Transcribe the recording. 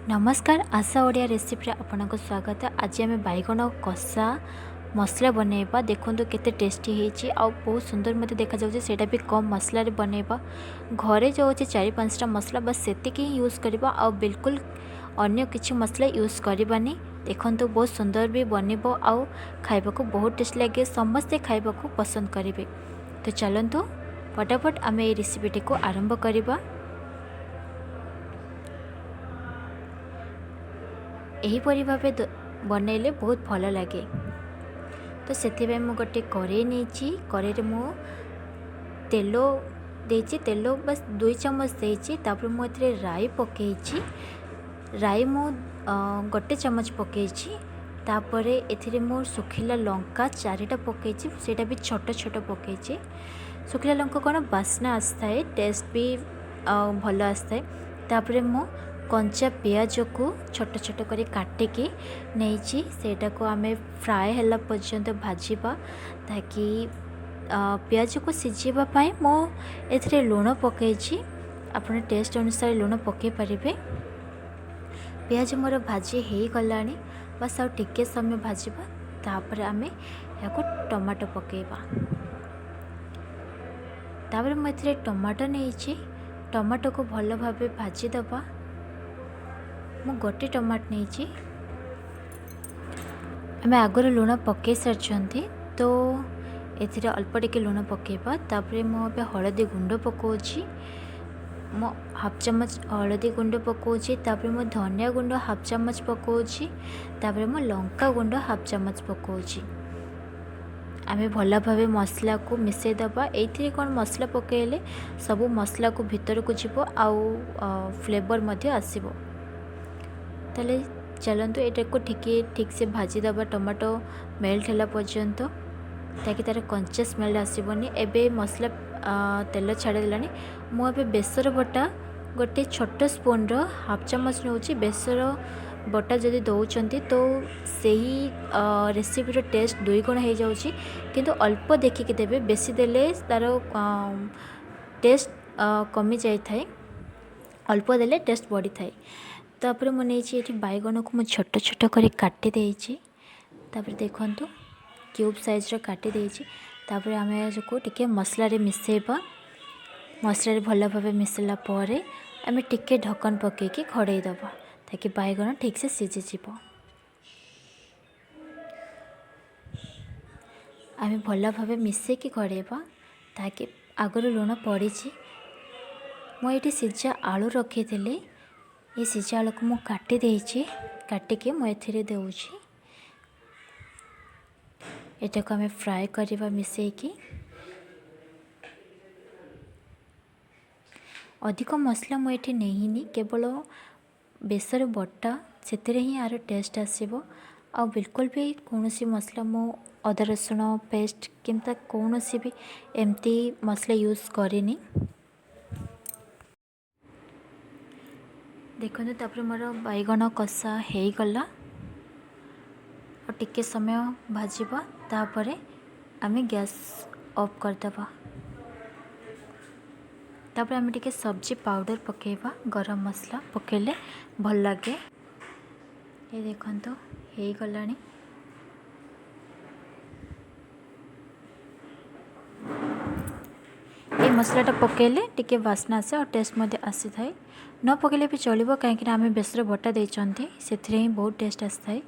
ନମସ୍କାର, ଆଶା ଓଡ଼ିଆ ରେସିପିରେ ଆପଣଙ୍କୁ ସ୍ୱାଗତ। ଆଜି ଆମେ ବାଇଗଣ କଷା ମସଲା ବନେଇବା। ଦେଖନ୍ତୁ କେତେ ଟେଷ୍ଟି ହେଇଛି ଆଉ ବହୁତ ସୁନ୍ଦର ମଧ୍ୟ ଦେଖାଯାଉଛି। ସେଇଟା ବି କମ୍ ମସଲାରେ ବନେଇବା। ଘରେ ଯେଉଁ ଅଛି 4-5ଟା ମସଲା, ବାସ୍ ସେତିକି ହିଁ ୟୁଜ୍ କରିବା ଆଉ ବିଲକୁଲ ଅନ୍ୟ କିଛି ମସଲା ୟୁଜ୍ କରିବାନି। ଦେଖନ୍ତୁ, ବହୁତ ସୁନ୍ଦର ବି ବନିବ ଆଉ ଖାଇବାକୁ ବହୁତ ଟେଷ୍ଟ ଲାଗେ, ସମସ୍ତେ ଖାଇବାକୁ ପସନ୍ଦ କରିବେ। ତ ଚାଲନ୍ତୁ, ଫଟାଫଟ ଆମେ ଏଇ ରେସିପିଟିକୁ ଆରମ୍ଭ କରିବା। ଏହିପରି ଭାବେ ବନେଇଲେ ବହୁତ ଭଲ ଲାଗେ। ତ ସେଥିପାଇଁ ମୁଁ ଗୋଟେ କରେଇ ନେଇଛି। କରେଇରେ ମୁଁ ତେଲ ଦେଇଛି। ତେଲ ବାସ୍ 2 ଚାମଚ ଦେଇଛି। ତାପରେ ମୁଁ ଏଥିରେ ରାଇ ପକାଇଛି। ରାଇ ମୁଁ 1 ଚାମଚ ପକାଇଛି। ତାପରେ ଏଥିରେ ମୁଁ ଶୁଖିଲା ଲଙ୍କା 4ଟା ପକାଇଛି, ସେଇଟା ବି ଛୋଟ ଛୋଟ ପକାଇଛି। ଶୁଖିଲା ଲଙ୍କା କ'ଣ ବାସ୍ନା ଆସିଥାଏ, ଟେଷ୍ଟ ବି ଭଲ ଆସିଥାଏ। ତାପରେ ମୁଁ କଞ୍ଚା ପିଆଜକୁ ଛୋଟ ଛୋଟ କରି କାଟିକି ନେଇଛି। ସେଇଟାକୁ ଆମେ ଫ୍ରାଏ ହେଲା ପର୍ଯ୍ୟନ୍ତ ଭାଜିବା, ତାକି ପିଆଜକୁ ସିଝିବା ପାଇଁ ମୁଁ ଏଥିରେ ଲୁଣ ପକାଇଛି। ଆପଣ ଟେଷ୍ଟ ଅନୁସାରେ ଲୁଣ ପକାଇ ପାରିବେ। ପିଆଜ ମୋର ଭାଜି ହେଇଗଲାଣି, ବାସ୍ ଆଉ ଟିକେ ସମୟ ଭାଜିବା। ତାପରେ ଆମେ ଏହାକୁ ଟମାଟୋ ପକାଇବା। ତାପରେ ମୁଁ ଏଥିରେ ଟମାଟୋ ନେଇଛି। ଟମାଟୋକୁ ଭଲ ଭାବେ ଭାଜିଦେବା। ମୁଁ ଗୋଟେ ଟମାଟୋ ନେଇଛି। ଆମେ ଆଗରୁ ଲୁଣ ପକାଇ ସାରିଛନ୍ତି, ତ ଏଥିରେ ଅଳ୍ପ ଟିକେ ଲୁଣ ପକାଇବା। ତାପରେ ମୁଁ ଏବେ ହଳଦୀ ଗୁଣ୍ଡ ପକାଉଛି। ମୁଁ ହାଫ୍ ଚାମଚ ହଳଦୀ ଗୁଣ୍ଡ ପକାଉଛି। ତାପରେ ମୁଁ ଧନିଆ ଗୁଣ୍ଡ ହାଫ୍ ଚାମଚ ପକାଉଛି। ତାପରେ ମୁଁ ଲଙ୍କା ଗୁଣ୍ଡ ହାଫ୍ ଚାମଚ ପକାଉଛି। ଆମେ ଭଲ ଭାବେ ମସଲାକୁ ମିଶାଇ ଦେବା। ଏଇଥିରେ କ'ଣ ମସଲା ପକାଇଲେ ସବୁ ମସଲାକୁ ଭିତରକୁ ଯିବ ଆଉ ଫ୍ଲେଭର୍ ମଧ୍ୟ ଆସିବ। ତାହେଲେ ଚାଲନ୍ତୁ, ଏଇଟାକୁ ଟିକେ ଠିକ୍ସେ ଭାଜିଦେବା ଟମାଟୋ ମେଲ୍ଟ ହେଲା ପର୍ଯ୍ୟନ୍ତ, ତାକି ତା'ର କଞ୍ଚା ସ୍ମେଲ୍ ଆସିବନି। ଏବେ ମସଲା ତେଲ ଛାଡ଼ିଦେଲାଣି। ମୁଁ ଏବେ ବେସର ବଟା ଗୋଟେ ଛୋଟ ସ୍ପୁନ୍ର ହାଫ୍ ଚାମଚ ନେଉଛି। ବେସର ବଟା ଯଦି ଦେଉଛନ୍ତି ତ ସେହି ରେସିପିର ଟେଷ୍ଟ 2 ଗୁଣ ହେଇଯାଉଛି, କିନ୍ତୁ ଅଳ୍ପ ଦେଖିକି ଦେବେ। ବେଶୀ ଦେଲେ ତା'ର ଟେଷ୍ଟ କମି ଯାଇଥାଏ, ଅଳ୍ପ ଦେଲେ ଟେଷ୍ଟ ବଢ଼ିଥାଏ। ତାପରେ ମୁଁ ନେଇଛି ଏଠି ବାଇଗଣକୁ, ମୁଁ ଛୋଟ ଛୋଟ କରି କାଟି ଦେଇଛି। ତାପରେ ଦେଖନ୍ତୁ, କ୍ୟୁବ୍ ସାଇଜ୍ର କାଟି ଦେଇଛି। ତାପରେ ଆମେ ଏହାକୁ ଟିକେ ମସଲାରେ ମିଶାଇବା। ମସଲାରେ ଭଲ ଭାବେ ମିଶାଇଲା ପରେ ଆମେ ଟିକେ ଢକଣ ପକାଇକି ଘୋଡ଼େଇ ଦେବା, ତାକି ବାଇଗଣ ଠିକ୍ସେ ସିଝିଯିବ। ଆମେ ଭଲ ଭାବେ ମିଶାଇକି ଘୋଡ଼େଇବା, ତାକି ଆଗରୁ ଲୁଣ ପଡ଼ିଛି। ମୁଁ ଏଇଠି ସିଝା ଆଳୁ ରଖିଥିଲି। ଏ ସିଝା ଆଳୁକୁ ମୁଁ କାଟି ଦେଇଛି। କାଟିକି ମୁଁ ଏଥିରେ ଦେଉଛି। ଏଟାକୁ ଆମେ ଫ୍ରାଏ କରିବା ମିଶାଇକି। ଅଧିକ ମସଲା ମୁଁ ଏଠି ନେଇନି, କେବଳ ବେସର ବଟା, ସେଥିରେ ହିଁ ଆର ଟେଷ୍ଟ ଆସିବ। ଆଉ ବିଲକୁଲ ବି କୌଣସି ମସଲା ମୁଁ ଅଦା ରସୁଣ ପେଷ୍ଟ କିମ୍ବା କୌଣସି ବି ଏମିତି ମସଲା ୟୁଜ୍ କରିନି। ଦେଖନ୍ତୁ, ତାପରେ ମୋର ବାଇଗଣ କଷା ହେଇଗଲା। ଆଉ ଟିକେ ସମୟ ଭାଜିବା, ତାପରେ ଆମେ ଗ୍ୟାସ୍ ଅଫ୍ କରିଦେବା। ତାପରେ ଆମେ ଟିକେ ସବଜି ପାଉଡ଼ର ପକାଇବା। ଗରମ ମସଲା ପକାଇଲେ ଭଲ ଲାଗେ। ଏ ଦେଖନ୍ତୁ, ହେଇଗଲାଣି। ଏଇ ମସଲାଟା ପକାଇଲେ ଟିକେ ବାସ୍ନା ଆସେ ଆଉ ଟେଷ୍ଟ ମଧ୍ୟ ଆସିଥାଏ। ନ ପକାଇଲେ ବି ଚଳିବ, କାହିଁକିନା ଆମେ ବେସର ବଟା ଦେଇଛନ୍ତି, ସେଥିରେ ହିଁ ବହୁତ ଟେଷ୍ଟ ଆସିଥାଏ।